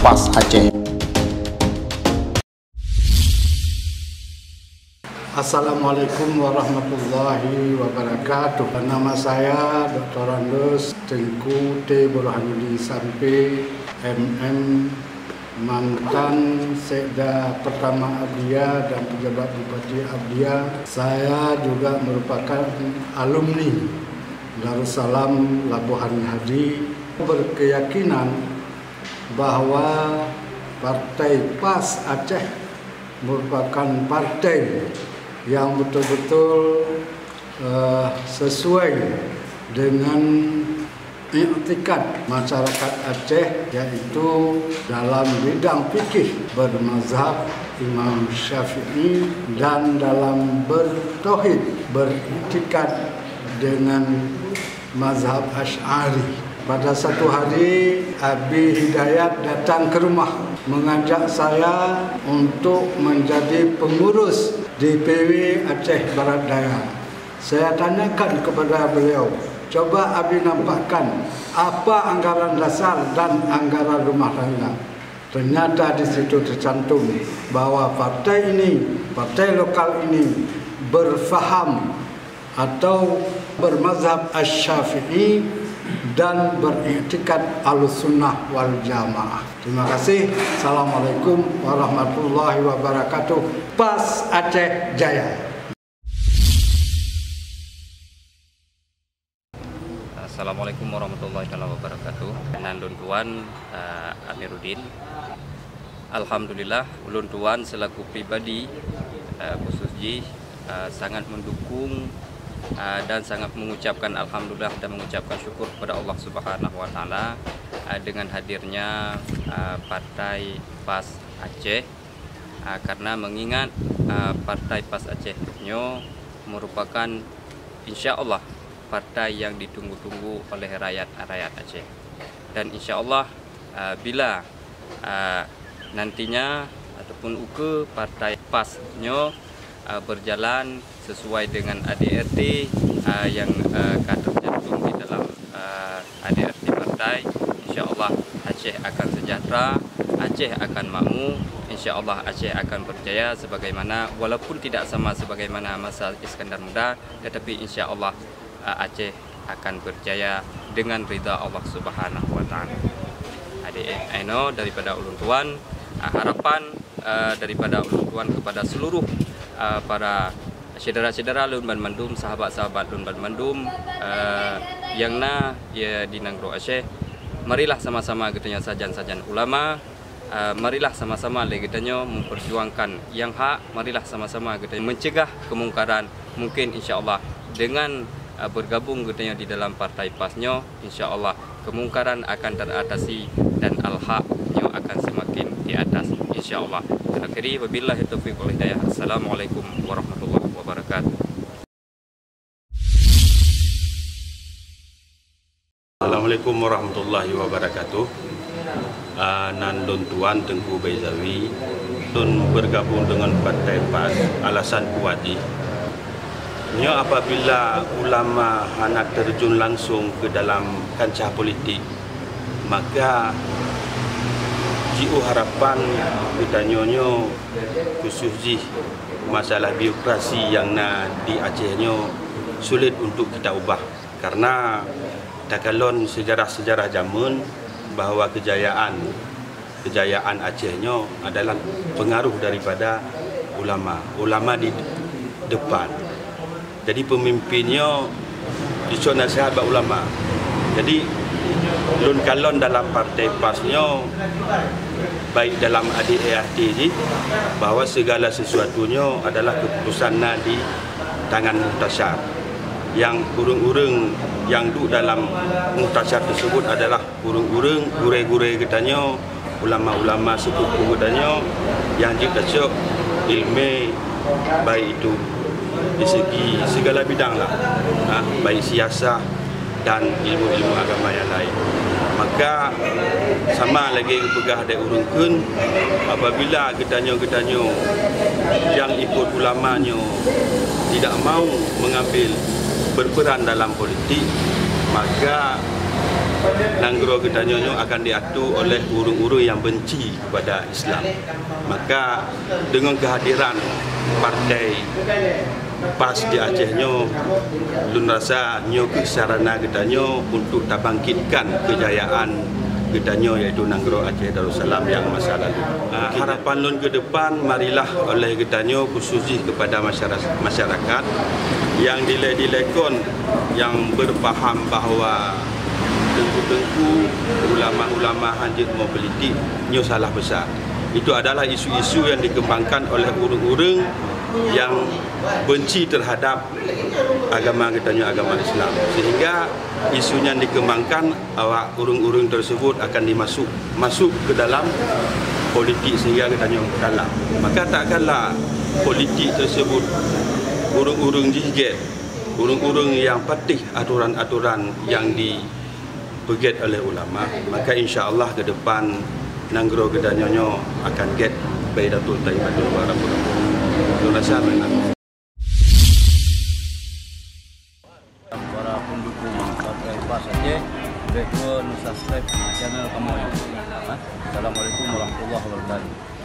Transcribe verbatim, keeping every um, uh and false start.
PAS Aceh. Assalamualaikum warahmatullahi wabarakatuh. Nama saya Doktorandus Tengku T Burhanuddin Sampe, M M, mantan Sekda Pertama Abdya dan Pejabat Bupati Abdya. Saya juga merupakan alumni Darussalam Labuhan Hadi, berkeyakinan bahwa Partai PAS Aceh merupakan partai yang betul-betul, eh, sesuai dengan iktikad masyarakat Aceh, yaitu dalam bidang fikih bermazhab Imam Syafi'i dan dalam bertauhid, beriktikad dengan mazhab Asy'ari. Pada satu hari, Abi Hidayat datang ke rumah, mengajak saya untuk menjadi pengurus D P W Aceh Barat Daya. Saya tanyakan kepada beliau, "Coba Abi nampakkan apa anggaran dasar dan anggaran rumah tangga." Ternyata di situ tercantum bahwa partai ini, partai lokal ini berfaham atau bermazhab Asy-Syafi'i dan beriktikad Ahlussunnah wal Jamaah. Terima kasih. Assalamualaikum warahmatullahi wabarakatuh. PAS Aceh Jaya. Assalamualaikum warahmatullahi taala wabarakatuh. Nan lôn tuan, eh, Amiruddin. Alhamdulillah, ulôn tuan selaku pribadi, eh, khusus jih, eh, sangat mendukung, eh, dan sangat mengucapkan alhamdulillah dan mengucapkan syukur kepada Allah Subhanahu wa Taala, eh, dengan hadirnya, eh, Partai PAS Aceh, eh, karena mengingat, eh, Partai PAS Aceh nyoe merupakan, insya Allah, partai yang ditunggu-tunggu oleh rakyat-rakyat Aceh. Dan insya Allah, ah, bila, ah, nantinya ataupun ukeue Partai PAS nyoe, ah, berjalan sesuai dengan A D R T, ah, yang, ah, ka tercantum di dalam, ah, A D R T partai, insya Allah Aceh akan sejahtera, Aceh akan makmu, insya Allah Aceh akan berjaya sebagaimana, walaupun tidak sama sebagaimana masa Iskandar Muda, tetapi insya Allah, eh, Aceh akan berjaya dengan ridha Allah Subhanahu wa Taala. Adik, eh, eno daripada ulôn tuan, eh, harapan, eh, daripada ulôn tuan kepada seluruh, eh, para syedara-syedara lôn banmandum, sahabat-sahabat lôn banmandum, eh, nyang na, ya, di nanggroe Aceh. Marilah sama-sama geutanyoe sajan-sajan ulama, Ah, marilah sama-sama lé geutanyoe memperjuangkan nyang hak, marilah sama-sama geutanyoe mencegah kemungkaran. Mungkin insya Allah dengan, ah, bergabung geutanyoe di dalam Partai PAS nyoe, insya Allah kemungkaran akan teratasi dan al-haq nyoe akan semakin di atas, insya Allah. Akhiri, wabillahi taufiq wal hidayah. Assalamualaikum warahmatullahi wabarakatuh. Assalamualaikum warahmatullahi wabarakatuh. Ah, nan lôn tuan Teungku Baizawi, lôn bergabung dengan Partai PAS, alasan kuat jih. Nyoe apabila ulama hana terjun langsung ke dalam kancah politik, maka jiôh harapan geutanyoe nyoe khusus jih masalah birokrasi nyang na di Aceh nyoe sulit untuk kita ubah. Karena takalon sejarah-sejarah jameun bahwa kejayaan, kejayaan Aceh nyoe adalah pengaruh daripada ulama. Ulama di depan. Jadi pemimpin nyoe dicok nasihat bak ulama. Jadi lôn kalon dalam partai PAS nyoe, baik dalam A D A R T jih, bahwa segala sesuatu nyoe adalah keputusan na di tangan muktasyar. Yang ureuëng-ureuëng nyang duek dalam muktasyar tersebut adalah ureuëng-ureuëng, gurée-gurée geutanyoe, ulama-ulama seupupu geutanyoe nyang jeuet tacok ileumé, baik itu di segi segala bidang lah, ha, baik siasah, dan ilmu-ilmu agama nyang laén. Maka sama lagée geupeugah lé ureuëng kheun, apabila geutanyoe-geutanyoe nyang ikot ulama nyoe tidak mau mengambil berperan dalam politik, maka Nanggroe geutanyoe nyoe akan diatu oleh ureuëng-ureuëng nyang benci kepada Islam. Maka, deungon kehadiran partai PAS di Aceh nyoe, lôn rasa nyoe kheueh sarana geutanyoe untuk tabangkitkan keujayaan geutanyoe, yaitu nanggroe Aceh Darussalam nyang masa lalu. Ah, harapan lôn keu depan, marilah oleh geutanyoe, khusus jih kepada masyara-, masyarakat nyang dilée-dilée kon nyang beupaham bahwa teungku-teungku, ulama-ulama hanjeuet mobilitik, nyoe salah besar. Itu adalah isu-isu yang dikembangkan oleh ureuëng-ureuëng yang benci terhadap agama geutanyoe, agama Islam. Sehingga isu nyan dikembangkan, awak ureuëng-ureuëng tersebut akan dimasuk, masuk ke dalam politik sehingga geutanyoe kalah. Maka tak kala politik tersebut, ureuëng-ureuëng jih gét, ureuëng-ureuëng yang patuh aturan-aturan yang dipeugét oleh ulama, maka insya Allah ke depan nanggroe geutanyoe nyoe akan gét Baidatul Thayyibatul Mubarakatuh. Lôn rasa meunan. Para pendukung Partai PAS Aceh, bèk lupa subscribe channel kamoe. Assalamualaikum warahmatullahi wabarakatuh.